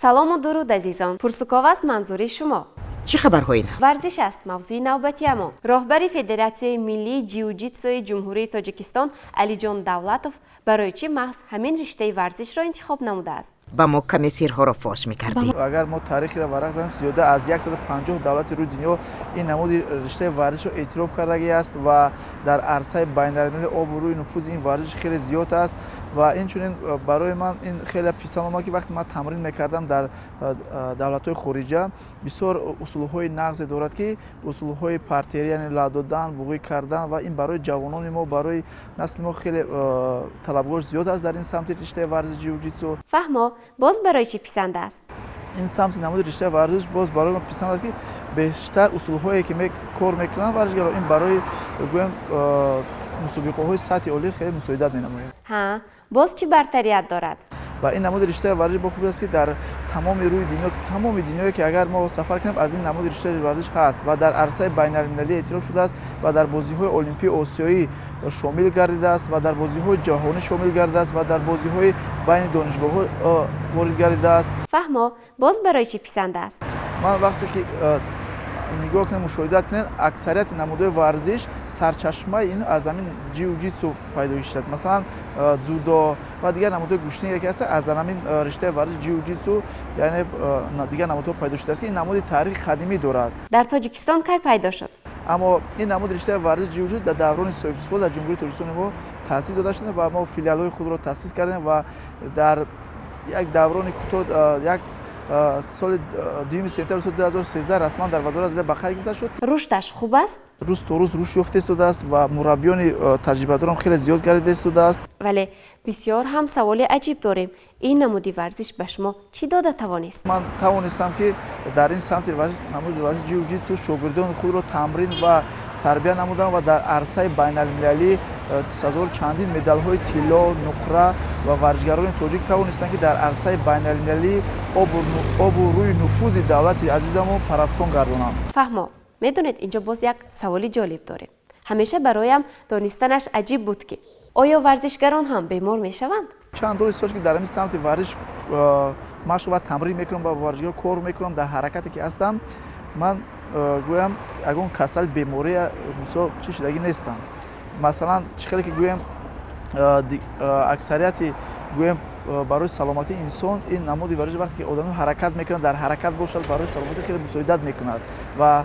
Салому дуруд, азизон! Пурсуков аст манзури шумо. Чӣ хабарҳои нав? Варзиш аст мавзӯи навбатиамон. Роҳбари Федератсияи миллии ҷиу-ҷитсуи Ҷумҳурии Тоҷикистон Алиҷон Давлатов барои чӣ маҳз ҳамин риштаи варзишро интихоб намудааст? Ба мо каме сирҳоро фош мекардӣ. Агар мо таърихиро варақ занем, зиёда аз 150 давлати рӯи дунё ин намуди риштаи варзишро эътироф кардагӣ аст ва дар арсаи байналмилалӣ обу рӯи нуфузи ин варзиш хеле зиёд аст. Ва инчунин барои ман ин хеле писанд омад, ки вақте ман тамрин мекардам дар давлатҳои хориҷа, бисёр усулҳои нағзе дорад, ки усулҳои партерӣ, яъне лат додан, буғӣ кардан, ва ин барои ҷавонони мо, барои насли мо хеле талабгор зиёд аст дар ин самти риштаи варзиши ҷиу-ҷитсу. Фаҳмо, боз барои чӣ писанд аст? Ин самти намуди риштаи варзиш боз барои ман писанд аст, ки бештар усулҳое, ки кор мекунанд варзишгаро, ин барои, гӯем, мусобиқаҳои сатҳи олӣ хеле мусоидат менамояд. Ҳа, боз чӣ бартарият дорад? Ва ин намуди риштаи варзиш бо хубӣ аст, ки дар тамоми рӯи дунё, тамоми дунёе ки агар мо сафар кунем, аз ин намуди риштаи варзиш ҳаст ва дар арсаи байналмилалӣ эътироф шудааст ва дар бозиҳои олимпии осиёӣ шомил гардидааст ва дар бозиҳои ҷаҳонӣ шомил гардидааст ва дар бозиҳои байни донишгоҳҳо ворид гардидааст. Фаҳмо, боз барои чӣ писанд аст? Ман вақте ки нигоҳ кунем, мушоҳидат кунем, аксарияти намудҳои варзиш сарчашмаи ин аз ҳамин ҷиу-ҷитсу пайдо шудад. Масалан, дзюдо ва дигар намудҳои гӯштине, ки ҳаст, аз ҳамин риштаи варзиш ҷиу-ҷитсу, яъне дигар намудҳо пайдо шудааст, ки ин намуди таърихи қадимӣ дорад. Дар Тоҷикистон кай пайдо шуд? Аммо ин намуди риштаи варзиш ҷиу-ҷитсу дар даврони соҳибистиқлол дар Ҷумҳурии Тоҷикистони мо таъсис дода шуда ва мо филиалҳои худро таъсис кардем ва дар як даврони кӯтоҳ, як соли 2 сентябри соли 2013 расман дар вазорат ба қайд гирифта шуд. Рушдаш хуб аст? Рӯз то рӯз рушд ёфта истодааст ва мураббиёни таҷрибадорам хеле зиёд гардида истодааст. Вале бисёр ҳам саволи аҷиб дорем: ин намуди варзиш ба шумо чӣ дода тавонист? Ман тавонистам, ки дар ин самти варзиш, намуди варзиш ҷиу-ҷитсу, шогирдони худро тамрин ва тарбия намудам ва дар арсаи байналмилалӣ сазовори чандин медалҳои тилло, нуқра ва варзишгарони тоҷик тавонистанд, ки дар арсаи байналмилалӣ обу рӯи нуфузи давлати азизамон парафшон гардонанд. Фаҳмо, медонед, инҷо боз як саволи ҷолиб дорем. Ҳамеша бароям донистанаш аҷиб буд, ки оё варзишгарон ҳам бемор мешаванд? Чанд доли сол, ки дар ҳамин самти варзиш машқ ва тамрин мекунам ва варзишгар кор мекунам, дар ҳаракате ки ҳастам, ман, гӯям, ягон касал, бемория, мисол, чӣ шудагӣ нестам. Масалан, чӣ хеле ки гӯем, аксарияти, гӯем, барои саломатии инсон ин намуди варзиш, вақте ки одамон ҳаракат мекунанд, дар ҳаракат бошад, барои саломатӣ хеле мусоидат мекунад. Ва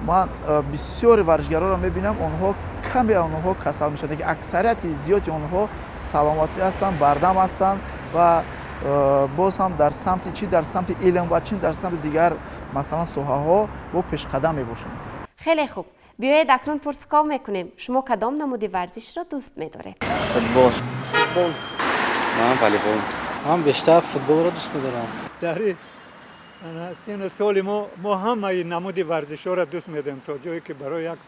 ман бисёри варзишгаронро мебинам, онҳо каме онҳо касал мешаванд, лекин аксарияти зиёди онҳо саломатӣ ҳастанд, бардам ҳастанд ва боз ҳам дар самти чӣ, дар самти илм ва чӣ дар самти дигар, масалан, соҳаҳо бо пешқадам мебошанд. Хеле хуб, биёед, акнун пурсуков мекунем: шумо кадом намуди варзишро дӯст медоред? Футбол. Футбол. Ман волейбол. Ман бештар футболро дӯст медорам. Дар сину соли мо ҳамаи намуди варзишҳоро дӯст медорем, то ҷое ки барои як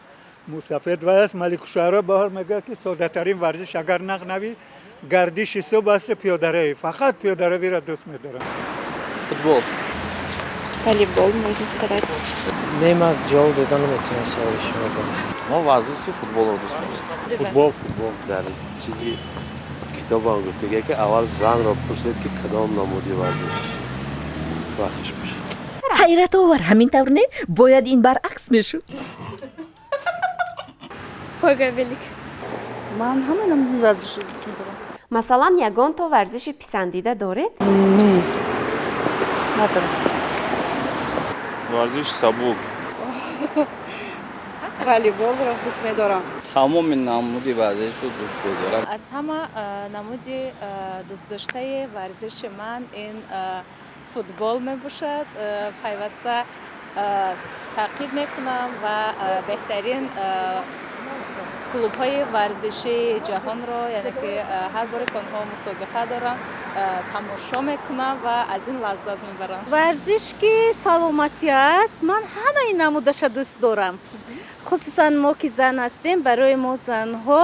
мусафед вай аст. Маликушшуаро баҳор мегӯяд, ки соддатарин варзиш, агар нағнавӣ, гардиши субҳ аст, пиёдаравӣ. Фақат пиёдаравиро дӯст медорам. Футбол. Волейбол, можно сказать. Не, ман ҷавоб дода наметавонам саволи шуморо. Мо варзиши футболро дӯст медорем. Футбол, футбол. Дар чизи китобам гуфтага, ки аввал занро пурсед, ки кадом намуди варзиш вақш бошад. Ҳайратовар, ҳамин тавр не? Бояд ин баръакс мешуд. Пойгаи велик. Ман ҳама намуди варзишро дӯст медорам. Масалан, ягон то варзиши писандида доред? Не, надорам. Варзиши сабук. Волейболро дӯст медорам. Тамоми намуди варзишро дӯст медорам. Аз ҳама намуди дӯстдоштаи варзиши ман ин футбол мебошад. Пайваста таъқиб мекунам ва беҳтарин клубҳои варзишии ҷаҳонро, яъне ки ҳар боре ки онҳо мусобиқа доранд, тамошо мекунам ва аз ин лаззат мебарам. Варзиш ки саломатӣ аст, ман ҳамаи намудаша дӯст дорам. Хусусан мо ки зан ҳастем, барои мо занҳо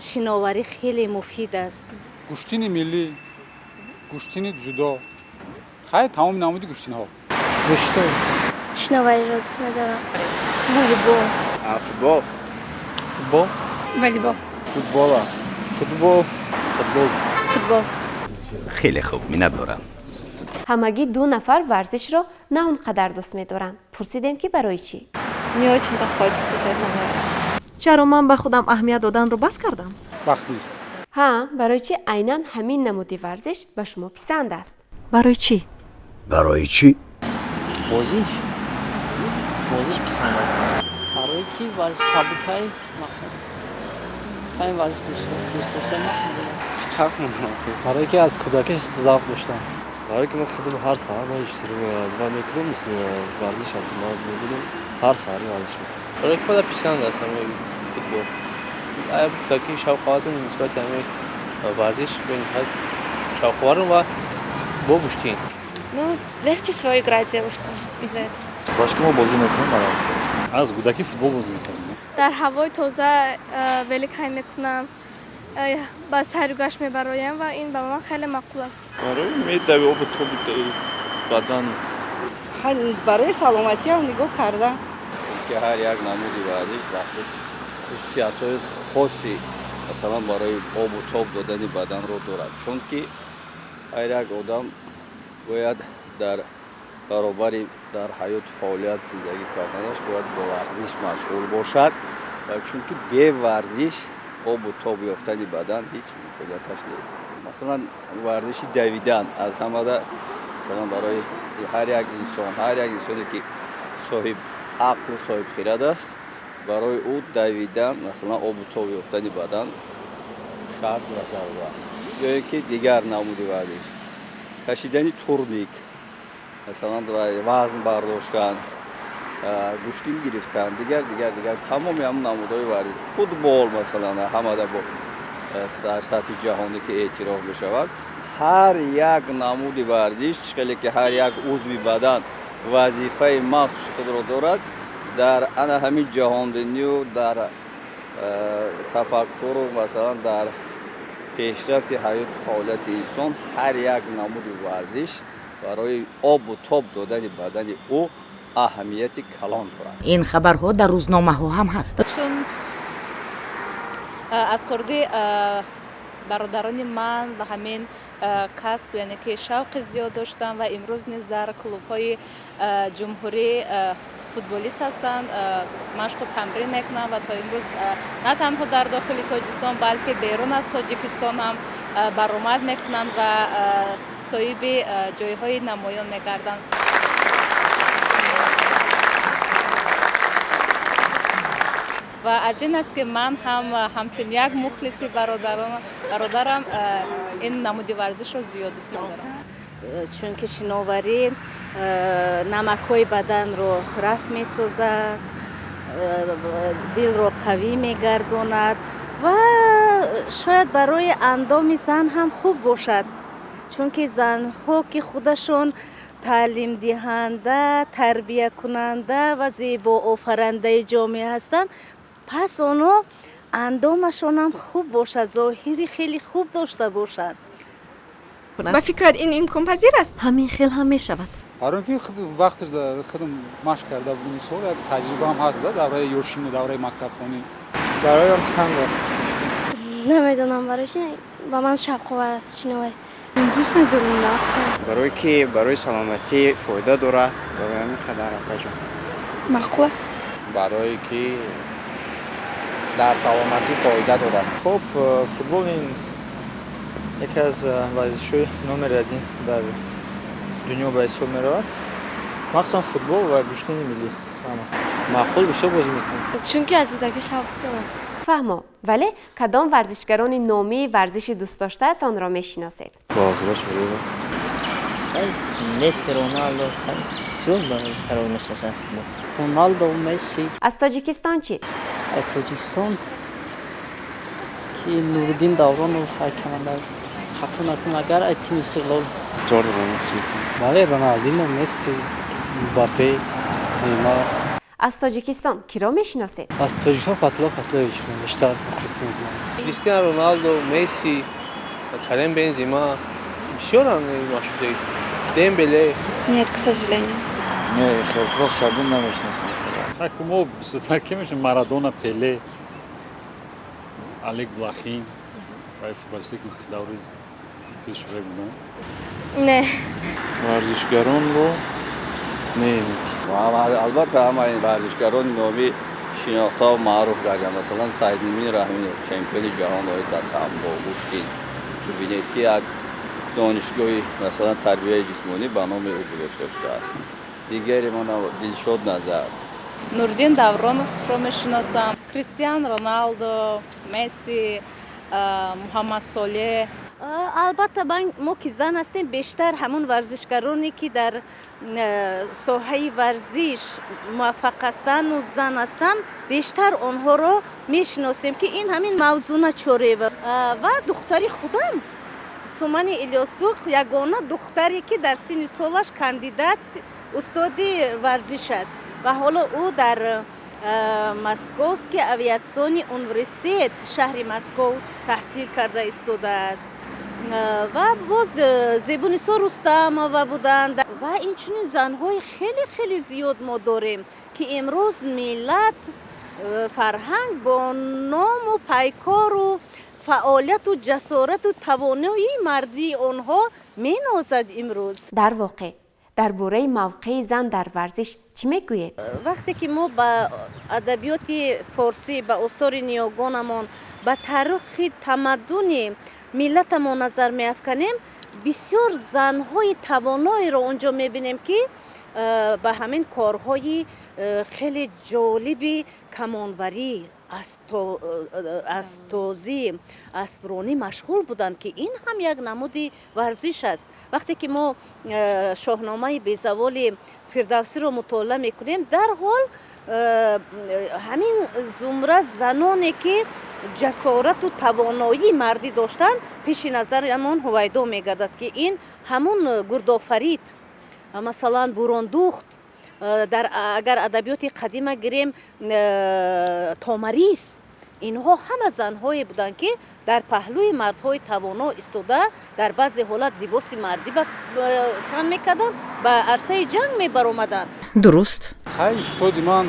шиноварӣ хеле муфид аст. Гӯштини миллӣ, гӯштини дзюдо, хай, тамоми намуди гӯштинҳо. Гӯштин. Шиновариро дӯст медорам. Волейбол. Футбол. Футбол. Волейбол. Футбола. Футбол. Футбол. Футбол. Хеле хуб, миннатдорам. Ҳамагӣ ду нафар варзишро на он қадар дӯст медоранд. Пурсидем, ки барои чӣ? Не очень-то хочется, честно говоря. Чаро ман ба худам аҳамият доданро бас кардам? Вақт нест. Ҳа, барои чӣ айнан ҳамин намуди варзиш ба шумо писанд аст? Барои чӣ? Барои чӣ? Бозиш, бозиш писанд аст, барое ки варзиш сабукай, мақсад ҳамин варзиш дӯст доштам. Шавқ надорам. Барое ки аз кӯдакӣ завқ доштам. Барое ки ман худам ҳар саҳар ман иштирок мекунам, варзиш наз мебинам, ҳар саҳар варзиш мекунам. Барое ки мада писанд аст ҳамин футбол. Кӯдакӣ шавқовар аст нисбати ҳамин варзиш, бениҳоят шавқоварам ва бо гӯштин. Ну, легче всего играть девушкам из-за этого. Баш ки мо бозӣ мекунем. Аз кӯдакӣ футбол бозӣ мекардем. Дар ҳавои тоза велик ҳай мекунам, ба сайру гашт мебароям ва ин ба ман хеле маъқул аст. Барои медави, обу тоби бадан. Барои саломатиам нигоҳ кардам. Ки ҳар як намуди варзиш ба худ хусусиятҳои хоси, масалан, барои обу тоб додани баданро дорад, чунки ҳар як одам бояд дар баробари дар ҳаёту фаъолият зиндагӣ карданаш бояд бо варзиш машғул бошад, чунки бе варзиш обу тоб ёфтани бадан ҳеҷ имконияташ нест. Масалан, варзиши давидан аз ҳамада, масалан, барои ҳар як инсон, ҳар як инсоне ки соҳиб ақлу соҳибхирад аст, барои ӯ давидан, масалан, обу тоб ёфтани бадан шарт ва зарур аст. Ё ин ки дигар намуди варзиш, кашидани турник, масалан, вазн бардоштан, гӯштин гирифтан, дигар, дигар, дигар, тамоми ҳамн намудҳои варзиш, футбол, масалан, ҳамада бо дар сатҳи ҷаҳонӣ ки эътироф мешавад. Ҳар як намуди варзиш, чӣ хеле ки ҳар як узви бадан вазифаи махсуси худро дорад, дар ана ҳамин ҷаҳонбинию дар тафаккуру, масалан, дар пешрафти ҳаёту фаъолияти инсон ҳар як намуди варзиш барои обу тоб додани бадани ӯ аҳамияти калон дорад. Ин хабарҳо дар рӯзномаҳо ҳам ҳаст. Чун аз хурдӣ бародарони ман ба ҳамин касб, яъне ки шавқи зиёд доштам ва имрӯз низ дар клубҳои ҷумҳурӣ футболист ҳастанд, машқу тамрин мекунанд ва то имрӯз на танҳо дар дохили Тоҷикистон, балки берун аз Тоҷикистон ҳам баромад мекунанд ва соҳиби ҷойҳои намоён мегарданд. Ва аз ин аст, ки ман ҳам ҳамчун як мухлиси бародарам ин намуди варзишро зиёд дӯст медорам. Чунки шиноварӣ намакҳои баданро рафъ месозад, дилро қавӣ мегардонад ва шояд барои андоми зан ҳам хуб бошад, чунки занҳо ки худашон таълимдиҳанда, тарбиякунанда ва зебоофарандаи ҷомеа ҳастанд, пас онҳо андомашонам хуб бошад, зоҳири хеле хуб дошта бошанд. Ба фикрат, ин имконпазир аст? Ҳамин хел ҳам мешавад. Барои ки вақте худам машқ карда будем, мисол, як таҷрибаам ҳаст да давраи ёшиму давраи мактабхонӣ. Бароям писанд аст. Намедонам барои чи, ба ман шавқовар аст шиноварӣ. Дӯст медорам нахо. Барое ки барои саломатӣ фоида дорад, барои ҳамин қадар, акаҷон. Маъқул аст. Барое ки дар саломатӣ фоида дорад. Хуб, футбол ин яке аз варзишҳои номери один дар дунё ба ҳисоб меравад, махсусан футбол ва гӯштини миллӣ. Маъқул, бисёр бозӣ мекунем. Чунки аз кӯдакӣ шавқ дорам. Фаҳмо, вале кадом варзишгарони номии варзиши дӯстдоштаатонро мешиносед? Месси, Роналдо, бисёр варзишгаро мешиносам футбол. Роналдо, Месси. Аз Тоҷикистон чӣ? Аз Тоҷикистон ки Нуриддин Давронов, ай камандар, хато накунам агар, ай тими Истиқлол. Бале, Роналдино, Месси, Мбаппе, Неймар. Аз Тоҷикистон киро мешиносед? Аз Тоҷикистон Фатҳулло Фатҳуллоевич бештар мухлис мекунам. Кристиано Роналдо, Месси, Карем Бензима, бисёрам машҳур, Дембеле. Нет, к сожалению. Не, хел просто шабун намешиносам. Так мо бисёртар ки мешиносем? Марадона, Пеле, Олег Блохин, вай футболисте ки даври дохил шуда будам. Не. Варзишгаронро не. Албатта, ҳамаи варзишгарони номӣ шинохта маъруф гардида. Масалан, Саидмумин Раҳимов, чемпиони ҷаҳон оид ба самбо, гӯштин, ки бинед, ки як донишгоҳи, масалан, тарбияи ҷисмонӣ ба номи ӯ гузошта шудааст. Дигаре мана Дилшод Назар. Нуриддин Давроновро мешиносам, Кристиан Роналдо, Месси, Муҳаммад Солеҳ. Албатта, мо ки зан ҳастем, бештар ҳамон варзишгароне, ки дар соҳаи варзиш муваффақ ҳастанду зан ҳастанд, бештар онҳоро мешиносем, ки ин ҳамин Мавзуна Чорева ва духтари худам Сумани Илёсдухт, ягона духтаре, ки дар синни солаш кандидат устоди варзиш аст ва ҳоло ӯ дар Московский авиационный университет, шаҳри Москов, таҳсил карда истодааст. Ва боз Зебунисо Рустамова буданд ва инчунин занҳои хеле хеле зиёд мо дорем, ки имрӯз миллат, фарҳанг бо ному пайкору фаъолияту ҷасорату тавоноии мардии онҳо менозад имрӯз. Дар воқеъ, дар бораи мавқеи зан дар варзиш чӣ мегӯед? Вақте ки мо ба адабиёти форсӣ, ба осори ниёгонамон, ба таърихи тамаддуни миллатамон назар меафканем, бисёр занҳои тавоноеро он ҷо мебинем, ки ба ҳамин корҳои хеле ҷолиби камонварӣ, асптозӣ, аспронӣ машғул буданд, ки ин ҳам як намуди варзиш аст. Вақте ки мо Шоҳномаи безаволи Фирдавсиро мутолиа мекунем, дарҳол ҳамин зумра заноне, ки ҷасорату тавоноии мардӣ доштанд, пеши назарамон ҳувайдо мегардад, ки ин ҳамун Гурдофарид, масалан, Бурондухт, дар агар адабиёти қадима гирем, Томарис, инҳо ҳама занҳое буданд, ки дар паҳлӯи мардҳои тавоно истода, дар баъзе ҳолат либоси мардӣ ба тан мекарданд, ба арсаи ҷанг мебаромаданд. Дуруст. Хай, устоди ман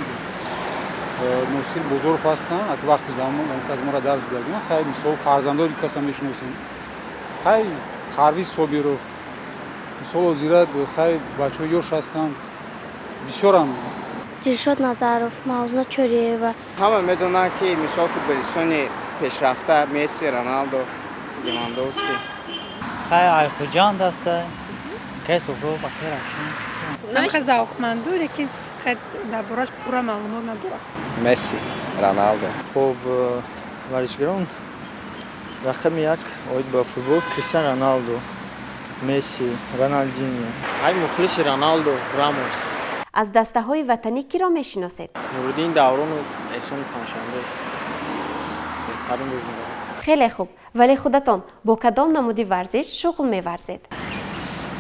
Носир Бозоров ҳастанд. Ак вақти кас моро дарс додагиан. Хай, мисол, фарзандои каса мешиносем. Хай, Парвиз Собиров, мисол, озират, хай, бачаҳои ёш ҳастанд, бисёрам. Дилшод Назаров, Мавзуна Чориева. Ҳама медонанд, ки мисол футболистони пешрафта: Месси, Роналдо, Левандовский. Хай, Айхуҷанд аста, кай Суҳроб, акай Равшан. Хай, завқманду, лекин хай, дар борааш пурра маълумот надорам. Месси, Роналдо. Хуб, варзишгарон рақами як оид ба футбол: Кристиан Роналдо, Месси, Роналдиньо. Ай, мухлиси Роналдо, Рамос. Аз дастаҳои ватанӣ киро мешиносед? Нуриддин Давронов, Эҳсони Панҷшанбе, беҳтарин бозингар. Хеле хуб, вале худатон бо кадом намуди варзиш шуғл меварзед?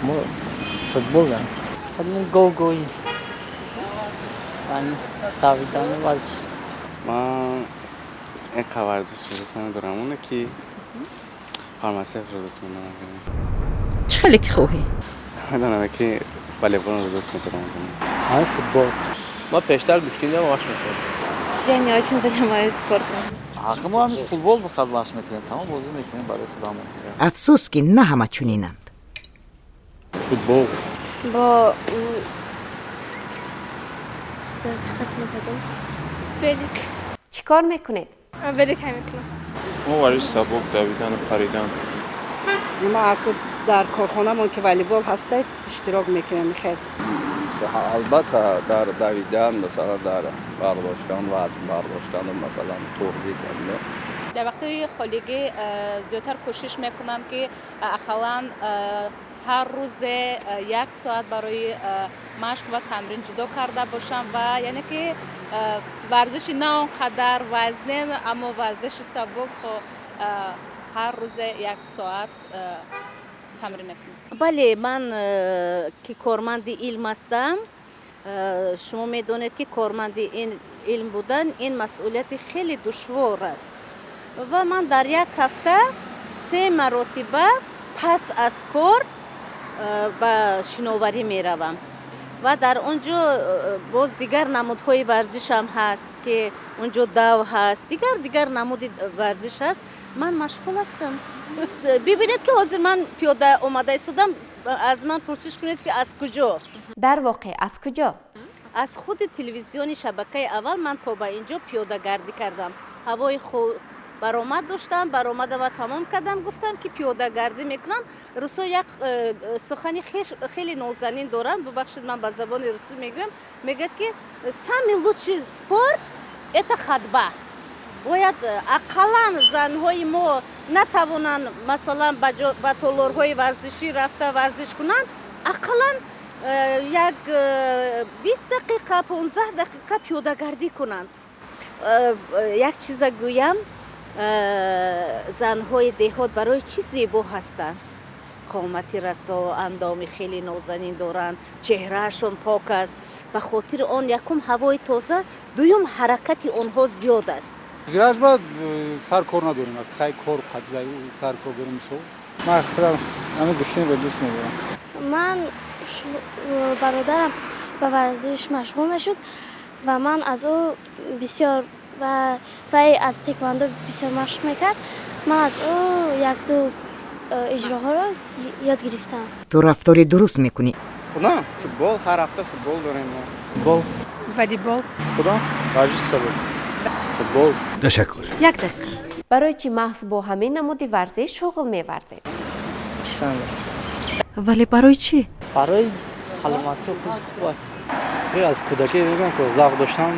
Мо футбол, гол-гои давидан, варзиш. Ман инқа варзишро дӯст намедорам, оне ки фармасевтро дӯст медорам. Чӣ хеле ки хоҳӣ. Медонам, ки волейболро дӯст медорам. Ай, футбол. Ман пештар гӯштинда машқ мекардам. Я не очень занимаюсь спортом. Ҳақи мо ҳамиз футбол фақат машқ мекунем, тамом, бозӣ мекунем барои худамон. Афсӯс, ки на ҳама чунинанд. Футбол. Бо чӣ қадр мекардам? Велик. Чӣ кор мекунед? Велик ҳай мекунам. Мо варзиши сабук, давидану паридан. Ма аку дар корхонамон ки волейбол ҳаста, иштирок мекунем хел. Албатта, дар давидан, масалан, дар бардоштан, вазн бардоштану, масалан, турник. Дар вақтҳои холигӣ зиёдтар кӯшиш мекунам, ки ақаллан ҳар рӯзе як соат барои машқ ва тамрин ҷудо карда бошам ва яъне ки варзиши на он қадар вазнин, аммо варзиши сабук, ҳар рӯзе як соат тамрин мекунам. Бале, ман ки корманди илм ҳастам, шумо медонед, ки корманди илм будан ин масъулияти хеле душвор аст ва ман дар як ҳафта се маротиба пас аз кор ба шиноварӣ меравам. Ва дар он ҷо боз дигар намудҳои варзишам ҳаст, ки он ҷо дав ҳаст, дигар дигар намуди варзиш ҳаст. Ман машғул ҳастам. Бибинед, ки ҳозир ман пиёда омада истодам. Аз ман пурсиш кунед, ки аз куҷо. Дар воқеъ, аз куҷо? Аз худи телевизиони шабакаи аввал ман то ба ин ҷо пиёдагардӣ кардам. Ҳавои хуб баромад доштам, баромадама тамом кардам, гуфтам, ки пиёдагардӣ мекунам. Русо як сухани хеле нозанин доранд, бубахшед, ман ба забони русӣ мегӯям. Мегӯяд, ки самый лучший спорт — это ходьба. Бояд ақаллан занҳои мо натавонанд, масалан, ба толорҳои варзишӣ рафта варзиш кунанд, ақаллан як 20 дақиқа, 15 дақиқа пиёдагардӣ кунанд. Як чиза гӯям: занҳои деҳот барои чӣ зебо ҳастанд? Қомати расо, андоми хеле нозанин доранд, чеҳраашон пок аст. Ба хотири он, якум, ҳавои тоза, дуюм, ҳаракати онҳо зиёд аст. Зираш ба сар кор надорем, хай, кор сар кор дорем, мисол. Ман худам ҳамин гӯштинро дӯст медорам. Ман, бародарам ба варзиш машғул мешуд ва ман аз ӯ бисёр, вай аз теквандо бисёр машқ мекард, ман аз ӯ якду иҷроҳоро ёд гирифтам. Ту рафтори дуруст мекунӣ. Худам футбол, ҳар ҳафта футбол дорем мо. Футбол. Волейбол. Худам варзиши сабук, футбол. Ташаккур. Як дақиқа. Барои чӣ маҳз бо ҳамин намуди варзиш шуғл меварзед? Писанд. Вале барои чӣ? Барои саломатӣ худ хуб. Аз кӯдакӣ мегӯям, ки завқ доштам.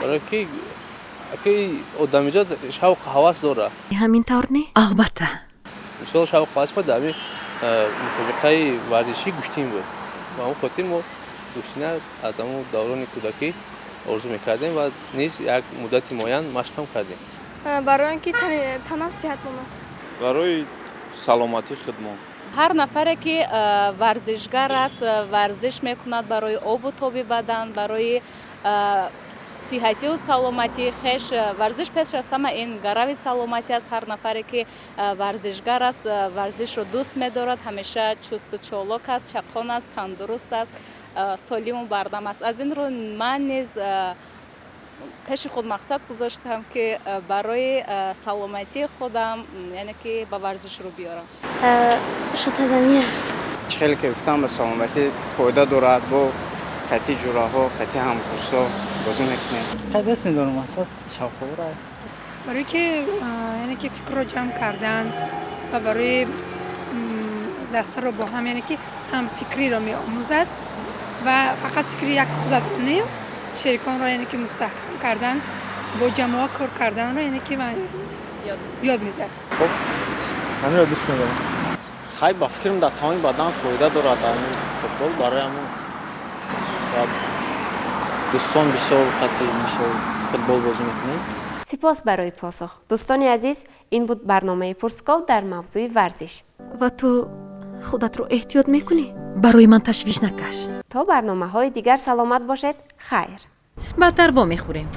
Барои ки одамизод шавқу ҳавас дорад. Ҳамин тавр, не? Албатта. Мисол, шавқу ҳавас ма дар ҳамин мусобиқаи варзишӣ гӯштин буд. Ба ҳамон хотир мо гӯштина аз ҳамон даврони кӯдакӣ орзу мекардем ва низ як муддати муайян машқам кардем. Барои он ки танам сиҳат монад. Барои саломатии худмон. Ҳар нафаре, ки варзишгар аст, варзиш мекунад барои обу тоби бадан, барои сиҳатию саломатии хеш. Варзиш пеш аз ҳама ин гарави саломатӣ аст. Ҳар нафаре, ки варзишгар аст, варзишро дӯст медорад, ҳамеша чусту чолок аст, чақон аст, тандуруст аст, солиму бардам аст. Аз ин рӯ ман низ пеши худ мақсад гузоштам, ки барои саломатии худам, яъне ки ба варзиш рӯ биёрам. Шотазанияш. Чӣ хеле ки гуфтам, ба саломатӣ фоида дорад. Бо қатъи ҷураҳо, қатъи ҳамкурсҳо бозӣ мекунем. Хеле дӯст медорам, мақсад шавқовар. Барои ки, яъне ки, фикрро ҷамъ кардан ва барои дастаро бо ҳам, яъне ки ҳамфикриро меомӯзад ва фақат фикри як худатро не, шериконро, яъне ки мустаҳкам кардан, бо ҷамоа кор карданро, яъне ки, ёд медиҳад. Хуб, ҳаминро дӯст медорам. Хай, ба фикрам, дар тамоми бадан фоида дорад ҳамин футбол. Барои ҳамон дӯстон бисёр қати, мисол, футбол бозӣ мекунем. Сипос барои посух. Дӯстони азиз, ин буд барномаи Пурсков дар мавзӯи варзиш. Ва ту худатро эҳтиёт мекунӣ? Барои ман ташвиш накаш. То барномаҳои дигар саломат бошед, хайр. Баъдтар вомехӯрем.